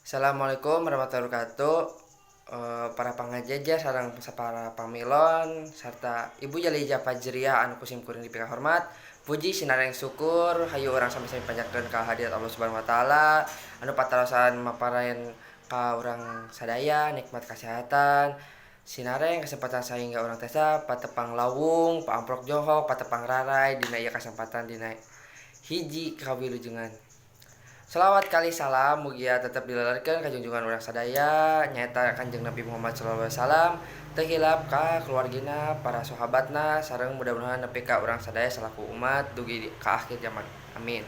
Assalamualaikum warahmatullahi wabarakatuh. Para pangajaja sareng para pamilon serta Ibu Jalija Fajriah anu ku sim kuring dipikahormat. Puji sinareng syukur hayu urang sami-sami panjatkeun ka hadirat Allah Subhanahu wa taala anu patarosan maparayan ka urang sadaya nikmat kesehatan sinareng kesempatan sehingga urang tiasa patepang lawung, paamprok johok, patepang raray dina ieu kesempatan dina hiji kawilujengan. Salawat kalih salam mugia tetep dilelerkeun ka junjungan urang sadaya, nyaeta Kanjeng Nabi Muhammad sallallahu alaihi wasallam, teu hilap ka keluargina, para sahabatna, sareng mudah-mudahan nepi ka urang sadaya salaku umat dugi ka akhir zaman. Amin.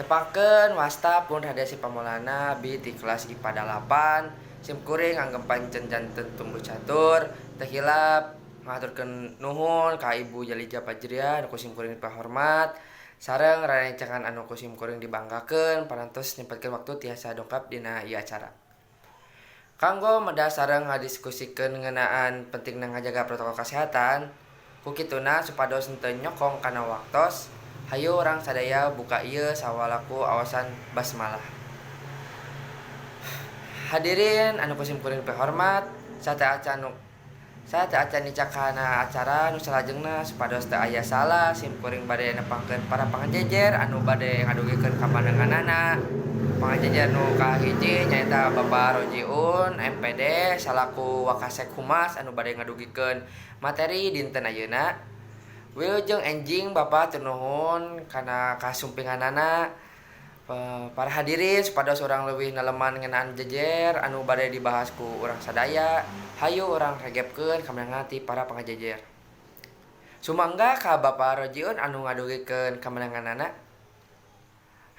Tepangkeun, wasta pun Radiasi Pamolana, abdi ti kelas IPA 8, sim kuring nganggem pancen janten tumbuh catur. Teu hilap ngahaturkeun nuhun ka Ibu Jalija Fajriah anu ku sim kuring dipahormat sareng rerencangan anu ku sim kuring dibanggakeun parantos nyempetkeun waktu tiasa dongkap dina ieu acara. Kanggo medal sareng ngadiskusikeun ngeunaan pentingna ngajaga protokol kesehatan, ku kituna supados henteu nyokong kana waktos, hayu urang sadaya buka ieu sawala ku awasan basmalah. Hadirin anu ku sim kuring dipihormat, sateuacan nicak kana acara nu salajengna, supados teu aya salah, sim kuring bade nepangkeun para pangajejer anu bade ngadugikeun kapandanganana. Pangajejer nu kahiji nyaeta Bapak Rojiun MPD salaku Wakasek Humas anu bade ngadugikeun materi dinten ayeuna. Wilujeng enjing, Bapak, hatur nuhun kana kasumpinganana. Para hadirin, supados urang leuwih neleman ngeunaan jejer anu bade dibahas ku urang sadaya, hayu urang regepkeun kamandangan ti para pangajejer. Sumangga ka Bapak Rojiun anu ngadugikeun kamandanganana.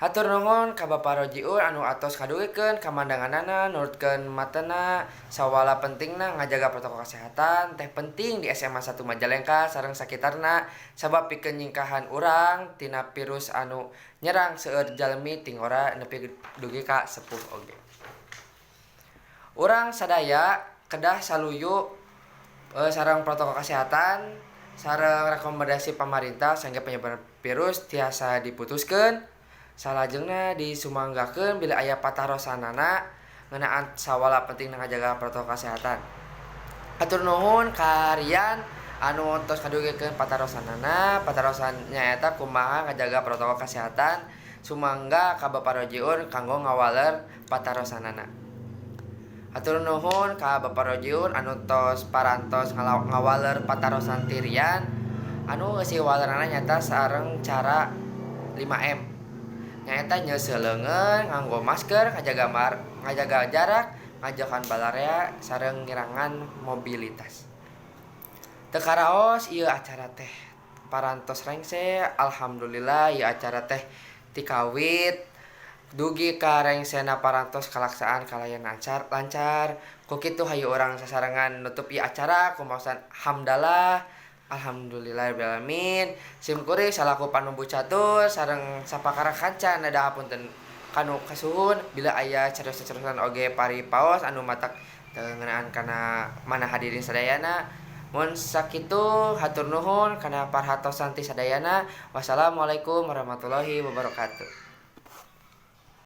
Hatur nuhun ka Bapak Rojiun anu atos ngadugikeun kamandanganana nurutkeun matena sawala pentingna ngajaga protokol kesehatan teh penting di SMA 1 Majalengka sareng sakitarna, sabab pikeun nyingkahan urang tina virus anu nyerang seueur jalmi ti ngora nepi dugi ka sepuh oge. Urang sadaya kedah saluyu sareng protokol kesehatan sareng rekomendasi pamarentah sehingga penyebaran virus tiasa diputuskeun. Salajengna disumanggakeun bilih aya patarosanana ngeunaan sawala pentingna ngajaga protokol kesehatan. Hatur nuhun ka Rian anu tos ngadugikeun patarosanana. Patarosan nyaeta kumaha ngajaga protokol kesehatan. Sumangga ka Bapak Rojiun kanggo ngawaler patarosanana. Hatur nuhun ka Bapak Rojiun anu tos parantos ngawaler patarosan ti Rian anu eusi walerana nyaeta sareng cara 5M, nyaeta nyeuseuh leungeun, nganggo masker, ngajaga jarak, ngajauhan balarea, sareng ngirangan mobilitas. Teu karaos ieu acara teh parantos rengse. Alhamdulillah, ieu acara teh tikawit dugi ka rengsena parantos kalaksaan kalayan lancar lancar. Ku kitu hayu urang sasarengan nutup ieu acara ku maosan hamdalah, alhamdulillahirabbil alamin. Sim kuring salaku panumbu catur sareng sapakara kanca neda hapunten kanu kasuhun bila aya cariosan-cariosan oge pari paos anu matak teu ngeunaan kana mana hadirin sadayana. Mun sakitu, hatur nuhun kana parhatosan ti sadayana. Wassalamualaikum warahmatullahi wabarakatuh.